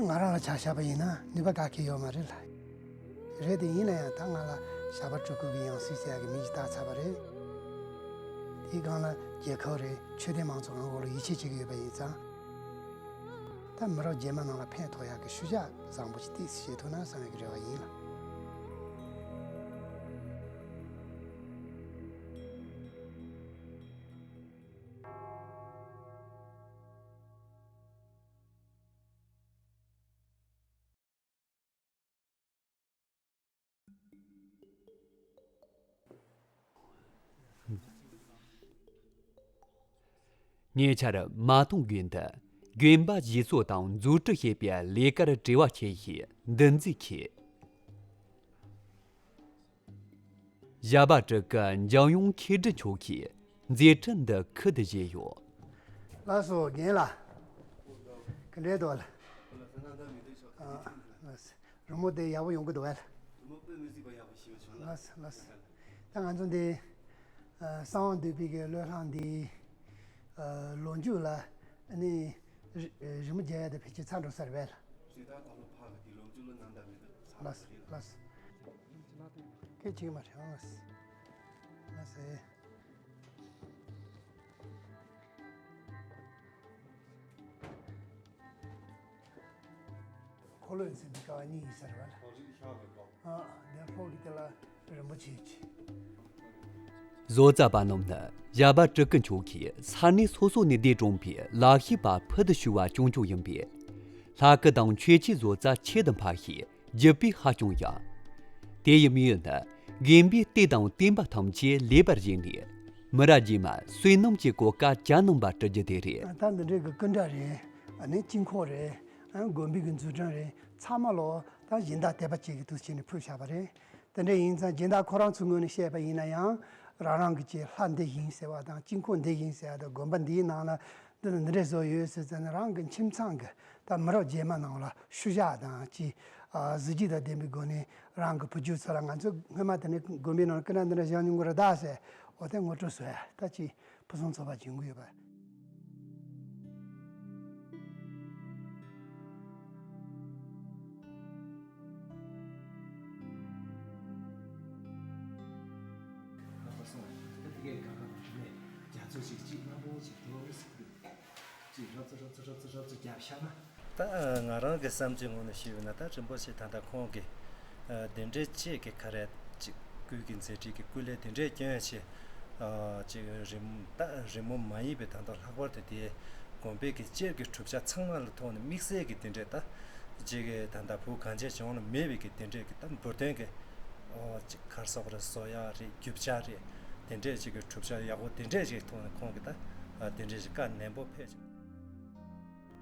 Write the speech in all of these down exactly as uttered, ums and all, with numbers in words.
ང་རང་ལ་ཆ་བཞག་པ་ཡིན་ན་ནུས་པ་ག་གེ་ཡོད་མ་རེད་ལ། རེད་དེ་ཡིན་ན་ཡང་ད་ང་ལ་ཞྭ་བ་སྤྲུལ་སྐུ་གི་ཡང་སྲིད་ཟེར་ཡག་གི་མིང་ཞིག་བཏགས་ཚར་བ་རེད། དེའི་སྒང་ལ་རྒྱལ་ཁབ་རེད། ཆོས་ལྡན་མང་ཚོགས་རང་དབང་ལ་ཡིད་ཆེས་བྱེད་ཀྱི་ཡོད་པ་ཡིན་ཙང་། ད་མི་རབས་རྗེས་མ་ནང་ལ་ཕན་ཐོགས་ཡག་གི་ཤུལ་བཞག་བཟང་པོ་ཞིག་ཏོག་ཙམ་བྱེད་ཐུབ་ན་བསམ་ཡག་གི་རེ་བ་ཡིན་ལ། ཉེ་ཆར་མ་ཏོང་དགོན་དུ་དགོན་པ་བཞེས་གསོ་དང་འཛུགས་སྐྲུན་བྱེད་པའི་ལས་ཀར་བྲེལ་བ་ཆེ་ཞིང་འདུ་འཛི་ཆེ། ཞྭ་བ་སྤྲུལ་སྐུ་འཇམ་དབྱངས་མཁས་གྲུབ་མཆོག་གིས་མཛད་འཕྲིན་འདི་ཁུར་དུ་བཞེས་ཡོད། ལགས་སོ། རྒན་ལགས། ག་འདྲས་འདུག་ལགས། ཨ། ལགས་སོ། རི་མོ་དེ་ཡག་པོ་ཡོང་གི་འདུག་བས། རི་མོ་དཔེ་མི་སྲིད་པ་ཡག་པོ་ཞིག་བྱུང་ལགས། ལགས་སོ། ལགས་སོ། ད་ང་ཚོ་འདི་ཨ། གསང་བ་འདུས་པའི་གི་བློས་བསླངས་འདི་ཨ། ལོ་མཇུག་ལ་ཨ་ནི་རི་རི་མོ་རྒྱག་ཡ་དེ་ཕལ་ཆེར་ཚར་འགྲོ་ས་རེད་བས། རེད། ད་ད་ལོ་ཕག་གི་འདི་ལོ་མཇུག་ལོ་ནང་ད་མི་འདུག་ཚར་ལགས་སོ། རེད། ལགས་སོ། སྐད་ཆ་གི་མ་རེད། ཨང་། ལགས་སོ། འཁོར་ལོ་ཡིན་ཟེར་འདི་ཀ་བ་གཉིས་ཡིན་ས་རེད་བ་ལ། ཨ། འདིར་ལྷོ་གི་དེ་ལ་རིན་པོ་ཆེ་ཆེ། བཟོ་རྩལ་པ་རྣམས་ནི་ཞྭ་བ་སྤྲུལ་སྐུ་མཆོག་གིས་ས་གནས་སོ་སོ་ནས་འདས་གྲོངས་པའི་ལག་ཤེས་པ་ཕུལ་དུ་ཞུ་བ་བྱུང་བྱུང་ཡིན་པས། ལྷ་སྐུ་དང་མཆོད་ཆས་བཟོ་རྩལ་ཁྱད་དུ་འཕགས་ཤིང་། རྒྱུ་སྤུས་ཧ་ཅང་ཡག་དེ་ཡི་དམིགས་ཡུལ་ནི་དགོན་པའི་གཏེར་དང་བསྟན་པ་ཐམས་ཅད་ལེགས་པར་བཞེངས་ནས། མི་རབས་རྗེས་མར་བསོད་ནམས་ཀྱི་གོ་སྐབས་གྱ་ནོམ་པ་སྤྲོད་རྒྱུ་དེ་རེད། ད་འདི་འདྲའི་གི་སྐུ་འདྲ་རེད། ཨ་ནི་དཀྱིལ་འཁོར་རེད། ཨ་ནི་དགོན་པའི་གི་འཛུགས་སྐྲུན་རེད། ཚང་མ་ལོ་ད་སྦྱིན་བདག་དད་པ་ཅན་གྱི་དུས་ཆེན་ནས་ཕུལ་བཞག་པ་རེད། དེ་འདྲ་ཡིན་ཙང་སྦྱིན་བདག་ཁོ་རང་ཚོའི་ངོས་ནས་བཤད་པ་ཡིན་ན་ཡང་། རང་རང་གི་ཅིག་ལྷ་འདི་བཞེངས་ཟེར་བ་དང་། དཀྱིལ་འཁོར་འདི་བཞེངས་ཟེར་བ་དང་། དགོན་པ་འདིའི་ནང་ལ་འདི་དང་འདི་འདྲས་བཟོ་ཡོད་ཟེར་ཙང་ནས། རང་གི་ཁྱིམ་ཚང་གི་ད་མི་རབས་རྗེས་མ་ནང་ལ་ཤུལ་བཞག་དང་ཅིག་ཨ། གཟི་བརྗིད་དང་ལྡན་པའི་སྒོ་ནས་རང་གི་བུ་རྒྱུད་ཚོ་ལ། ང་ཚོ་སྔོན་མ་དེ་ནས་དགོན་པའི་ནང་ལ་སྐུ་འདྲ་འདི་འདྲ་བཞེངས་མྱོང་གི་རེད་ད་ཟེར། འོ་དེ་ངོ་སྤྲོད་བཟོ་ཡ་ད་ཅིག་ཕུན་སུམ་ཚོགས་པ་བྱུང་གི་ཡོད་པ། ཅིག་རབ་ཙམ་རབ་ཙམ་རབ་ཙམ་རྒྱབ་བཞག་ན། ད་ང་རང་གི་བསམ་ཚུལ་ངོས་ནས་ཞུས་པ་ན། ད་རིན་པོ་ཆེ་ད་ལྟ་ཁོང་གིས་ཨ། དེ་འདྲའི་ཅིག་གི་ག་རེ་ཅིག་སྐུའི་གི་མཛད་འཕྲིན་གྱི་སྐུ་ལས་དེ་འདྲའི་སྐྱོན་ཆེ། ཨ། ཅིག་རི་མོ་ད་རི་མོ་མ་ཡིན་པའི་ད་ལྟ་ལྷག་པར་དུ་དེའི་དགོན་པའི་གི་སྤྱིར་གྱི་གྲུབ་ཆ་ཚང་མ་ལ་ཐོག་ནས་དམིགས་བསལ་གྱི་དེ་འདྲའི་ད་ཅིག་གི་ད་ལྟ་བོད་གངས་ཅན་ལྗོངས་ལ་མེད་པའི་གི་དེ་འདྲའི་གི་ད་འབུར་དོན་གྱི། ཨོ། ཅིག་ག་རེ་ཟེར་དགོས་རེད། བཟོ་ཡག་རེད། རྒྱུ་ཆ་རེད། དེ་འདྲས་ཅིག་གི་གྲུབ་ཆ་ཡག་པོ་དེ་འདྲས་ཅིག་ཐོག་ནས་ཁོང་གིས་ད་ཨ། དེ་འདྲས་ཅིག་བཀའ་ནན་པོ་ཕེབས་བྱུང་།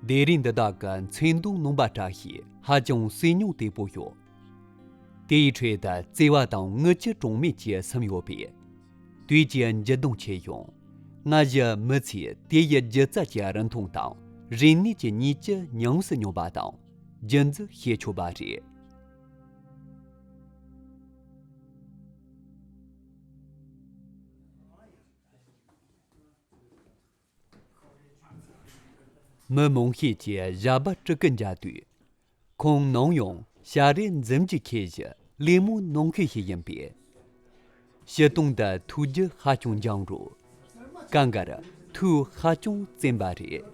ལྡེབས་རིས་འདི་དག་གི་ཚོན་མདོག་སྣུམ་པ་བཀྲ་ཞིང་ཧ་ཅང་སྲིད་མྱོང་དོད་པོ་ཡོད། དེ་ཡི་ཁྲོད་དུ་བརྩེ་བ་དང་རྔུལ་ཆུ་གྲངས་མེད་ཅིག་ཟིན་ཡོད་པས། དུས་ཀྱི་འགྱུར་ལྡོག་ཆེ་ཡང་། སྔ་གཞུག་མི་ཚེའི་དེ་ཡི་སྒྱུ་རྩལ་གྱི་རིན་ཐང་དང་རིག་གནས་ཀྱི་ཉེས་ཀྱི་ཉམས་སུ་མྱོང་བ་དང་རྒྱུན་འཛིན་བྱེད་ཆོག་པ་རེད། མི་མང་ཤས་ཀྱིས་ཞྭ་བ་སྤྲུལ་སྐུ་མཇལ་དུས། ཁོང་ནམ་ཡང་ཞྭ་རས་འཛུམ་གྱིས་ཁེངས་ཤིང་ལད་མོ་གནང་མཁན་ཞིག་ཡིན་པས། སྤྱིར་བཏང་དུ་ཐུགས་རྒྱུད་ཧ་ཅང་འཇམ་རུང་། སྐབས་འགར་ཐུགས་ཧ་ཅང་བཙན་པ་རེད།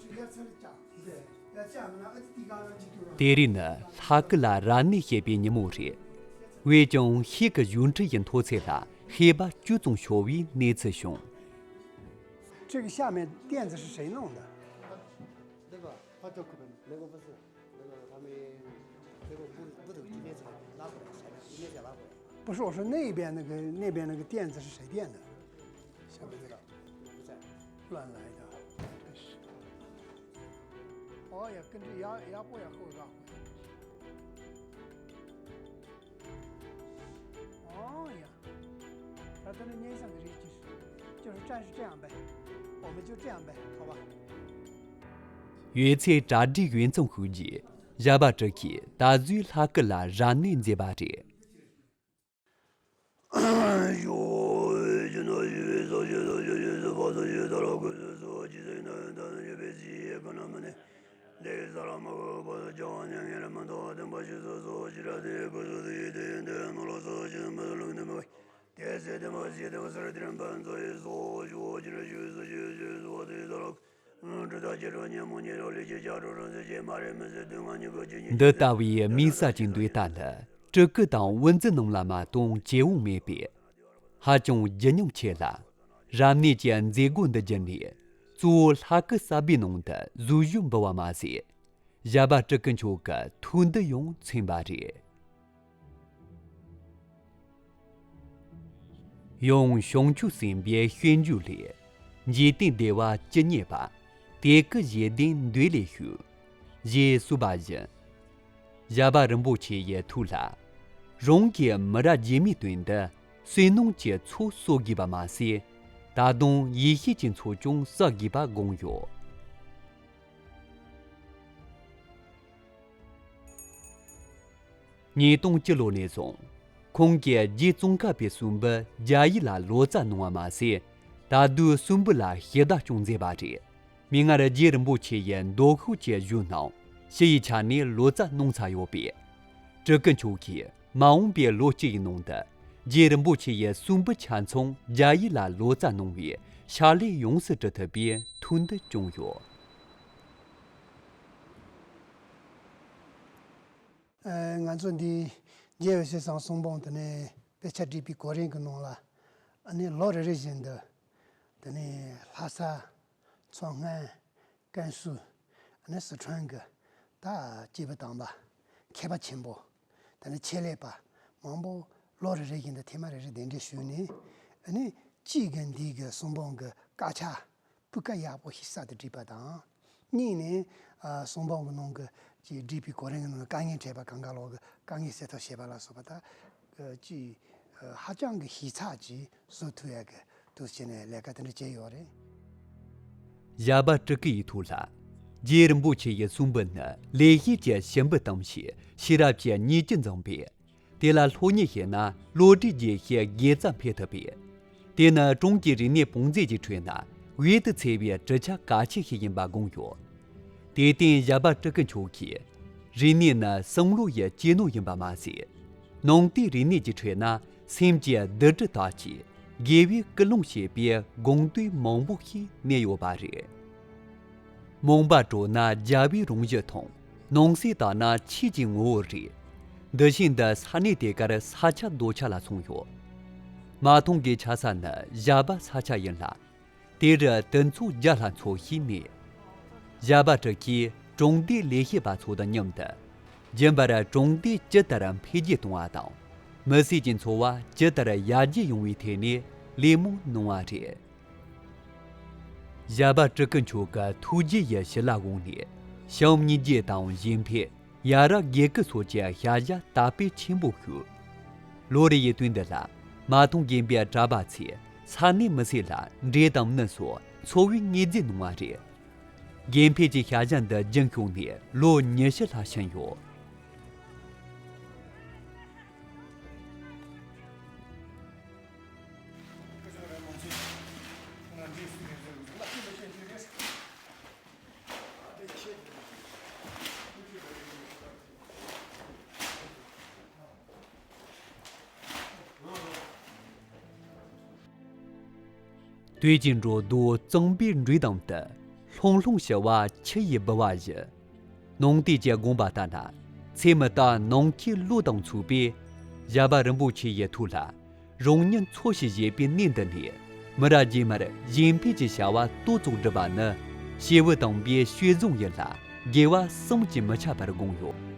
དེ་རིང་ནི་ལྷ་སྐུ་ལ་རབ་གནས་བྱེད་པའི་ཉིན་མོ་རེད། འོན་ཀྱང་ཤིང་གི་བཞུགས་ཁྲི་ཡི་མཐོ་ཚད་ལ་བྱིས་པ་བཅུ་ཙམ་ཤོར་བའི་གནས་ཚུལ་བྱུང་། 这个下面垫子是谁弄的？那个，他叫可能，那个不是，那个他们，那个不不走，今天才拉过来，前两天才拉过来。不是，我说那边那个那边那个垫子是谁垫的？下面那个不在。乱来的，真是。哦呀，跟这压压迫也后让。哦呀。 他他的面相的这就是就是站是这样呗，我们就这样呗，好吧？ ཡོད་ཚད་གྲ་སྒྲིག་ཡོད་མཚམས་ཤིག་རྗེས་ཞྭ་བ་སྤྲུལ་སྐུས་ད་གཟོད་ལྷ་སྐུ་ལ་རབ་གནས་མཛད་པ་རེད། འདི་ལྟ་བུའི་དམིགས་བསལ་གྱི་མདོས་རྟགས་ནི་སྤྲུལ་སྐུ་དང་དབུ་འཛིན་རྣམས་ལ་མ་གཏོགས་བྱེད་འོང་མེད་པས། ཧ་ཅང་བརྗིད་ཉམས་ཆེ་ལ། རབ་གནས་ཀྱི་མཛད་སྒོ་འདི་བརྒྱུད་ནས་གཙོ་བོ་ལྷ་སྐུ་གསར་པའི་ནང་དུ་གཟུགས་བཞུགས་འབུལ་བ་མ་ཟད། ཞབས་པད་སྤྲུལ་སྐུ་མཆོག་གི་ཐུགས་འདུན་ཡང་མཚོན་པ་རེད། ཡང་བྱང་ཆུབ་སེམས་དཔའི་སྤྱོད་འཇུག་ལས། འཇིག་རྟེན་བདེ་བ་ཅི་རྙེད་པ། དེ་སྐུ་བཞེད་དོན་མདོ་ལས་ཞུ། ཞེས་གསུངས་པ་བཞིན། ཞབས་པད་རིན་པོ་ཆེ་ཡི་ཐུགས་ལ། རང་གིས་མི་རབས་རྗེས་མའི་དོན་དུ་བསོད་ནམས་ཀྱི་ཚོགས་གསོག་དགོས་པ་མ་ཟད། ད་དུང་ཡེ་ཤེས་ཀྱི་ཚོགས་ཀྱང་བསགས་དགོས་པ་དགོངས་ཡོད། ཉིས་སྟོང་བཅུ་ལོ་ནས་བཟུང་། ཁོང་གིས་རྗེ་ཙོང་ཁ་པའི་གསུང་འབུམ་རྒྱ་ཡིག་ལ་ལོ་ཙཱ་གནང་བ་མ་ཟད། ད་དུང་གསུང་འབུམ་ལ་ཞིབ་ལྟ་ཀྱང་མཛད་པ་རེད། མིག་སྔར་རྗེ་རིན་པོ་ཆེ་ཡི་མདོ་ཤོག་ཅེས་བརྗོད་ནའང་ཞི་ཡི་ཆ་ནས་ལོ་ཙཱ་གནང་ཚར་ཡོད་པས། སྤྲུལ་སྐུ་མཆོག་གིས་མ་འོངས་པའི་ལོ་གཅིག་ཡི་ནང་དུ། རྗེ་རིན་པོ་ཆེ་ཡི་གསུང་འབུམ་ཆ་ཚང་རྒྱ་ཡིག་ལ་ལོ་ཙཱ་གནང་བའི་ཕྱག་ལས་ཡོངས་སུ་གྲུབ་ཐུབ་པའི་ཐུགས་འདུན་བསྐྱངས་ཡོད། ཨ། ང་ཚོ་འདི་རྒྱལ་བའི་ཞིང་སམ་གསུང་འབུམ་དེ་ནས་དཔེ་ཆ་བྲིས་པའི་གོ་རིམ་གྱི་ནང་ལ། ཨ་ནི་ལོ་རེ་རེ་བཞིན་དུ་དེ་ནས་ལྷ་ས། མཚོ་སྔོན། ཀན་སུའུ། ཨ་ནི་སི་ཁྲོན་གྱི་ད་སྐྱེས་བུ་དམ་པ། མཁས་པ་ཆེན་པོ། དེ་ནས་ཆེད་ལས་པ་མང་པོ་ལོ་རེ་རེ་བཞིན་དུ་ཐེངས་མ་རེ་རེ་གདན་འདྲེན་ཞུས་ནས། ཨ་ནི་གཅིག་གི་འདི་གི་གསུང་འབུམ་གྱི་དཀར་ཆག་སྤུས་ཀ་ཡག་པོ་ཞིག་གསར་དུ་བསྒྲིགས་པ་དང་། གཉིས་ནས་ཨ་གསུང་འབུམ་གྱི་ནང་གི་ཅིག་བསྒྲིགས་པའི་གོ་རིམ་གྱི་ནང་དཀའ་ངལ་འཕྲད་པ་གང་ག་ལོག་གི་དཀའ་ངལ་སེལ་ཐབས་བྱེད་པ་ལ་སོགས་པ་ད་ཅིག་ཧ་ཅང་གི་ཞིབ་ཚགས་ཀྱིས་བཟོ་ཐུབ་ཡག་གི་འདུག་བྱས་ནས་ལས་ཀ་དེ་འདྲ་བྱས་ཡོད་རེད། ཞབས་པད་སྤྲུལ་སྐུ་ཡི་ཐུགས་ལ། རྗེ་རིན་པོ་ཆེ་ཡི་གསུང་འབུམ་ནི་ལེགས་བཤད་ཀྱི་ཞིམ་པ་དང་ཞེས་ཤེས་རབ་ཀྱི་ཉེར་གཅིག་འཛོམས་པས། དེ་ལ་སློབ་གཉེར་བྱས་ན་བློ་གྲོས་རྒྱས་བཤད་དགེ་རྩ་འཕེལ་ཐུབ་པས། དེ་ནི་གྲོང་གི་རིག་གནས་བང་མཛོད་ཀྱི་ཁྲོད་ན་བོད་དུ་འཚེར་བའི་གྲུབ་ཆ་གལ་ཆེ་ཞིག་ཡིན་པ་དགོངས་ཡོད། དེར་བརྟེན་ཞབས་པད་སྤྲུལ་སྐུ་མཆོག་གིས། རིག་གནས་ནི་བསམ་བློ་ཡི་གཅེས་ནོར་ཡིན་པ་མ་ཟད། ནང་བསྟན་རིག་གནས་ཀྱི་ཁྲོད་ན་སེམས་ཀྱི་བདུད་དཀྲི་དག་ཅིང་དགེ་བའི་ཀུན་སློང་བྱེད་པའི་དགོངས་དོན་མང་པོ་ཞིག་གནས་ཡོད་པ་རེད། རྨོངས་པ་གྲོལ་ན་རྒྱལ་བའི་རང་བཞིན་མཐོང་། ནང་གསེས་དག་ན་ཆོས་ཀྱི་ངོ་བོ་རིག། འདུ་ཤེས་འདི་ས་གནས་དེ་གར་ས་ཆ་རྡོ་ཆག་ལ་སོང་ཡོད། མ་མཐོང་གི་ཆགས་ས་ནི་ཞབས་པད་ས་ཆ་ཡིན་ལ། དེ་རུ་དུད་ཚང་བརྒྱ་ལྷག་འཚོ་ཞིང་གནས། ཞབས་པད་སྤྲུལ་སྐུས་གྲོང་སྡེའི་ལས་བྱེད་པ་ཚོ་དང་མཉམ་དུ། རྒྱུན་པར་གྲོང་སྡེ་ཇི་ལྟར་འཕེལ་རྒྱས་གཏོང་བ་དང་། མི་སེར་གྱི་འཚོ་བ་ཇི་ལྟར་ཡར་རྒྱས་ཡོང་བའི་ཐད་ནས་ལས་མང་གནང་བ་རེད། ཞབས་པད་སྤྲུལ་སྐུ་མཆོག་གི་ཐུགས་རྗེ་ཡི་བྱིན་རླབས་འོག་ནས། བྱམས་སྙིང་རྗེ་དང་གཞོན་ཕན། ཡ་རབས་དགེ་བསྐོས་སོགས་ཀྱི་བྱ་གཞག་དར་སྤེལ་ཆེན་པོ་ཞུས། ལོ་རེ་ཡི་དུས་འདི་ལ་མ་མཐོང་དགོན་པའི་གྲྭ་པ་ཚོས་ས་གནས་མི་སེར་ལ་འབྲས་དང་སྣུམ་སོགས་འཚོ་བའི་དངོས་རྫས་གནང་བ་རེད། དགེ་འཕེལ་གྱི་བྱ་གཞག་འདི་རྒྱུན་སྐྱོང་ནས་ལོ་ཉི་ཤུ་ལྷག་ཕྱིན་ཡོད། དུས་ཀྱི་འགྲོ་འདུག་གཙང་པའི་འགྲོས་དང་བསྟུན། ལྷུང་ལྷུང་ཞི་བ་ཆུ་ཡིས་སྦུབས་པ་བཞུ། ནང་བསྟན་གྱི་དགོངས་པ་ལྟར་ན། ཚེ་མི་རྟག་ནམ་མཁའི་གློག་དང་མཚུངས་པའི། ཞབས་པད་རིན་པོ་ཆེ་ཡི་ཐུགས་ལ། རང་ཉིད་འཚོ་ཞིང་གཞེས་པའི་གནས་འདི་ནས། མི་རབས་རྗེས་མར་གཞན་ཕན་གྱི་བྱ་བ་ཏོག་ཙམ་བསྒྲུབ་པ་ནི། སྐྱེས་བུ་དམ་པའི་སྤྱོད་བཟང་ཡིན་ལ། དགེ་བ་བསམ་གྱིས་མི་ཁྱབ་པར་དགོངས་ཡོད།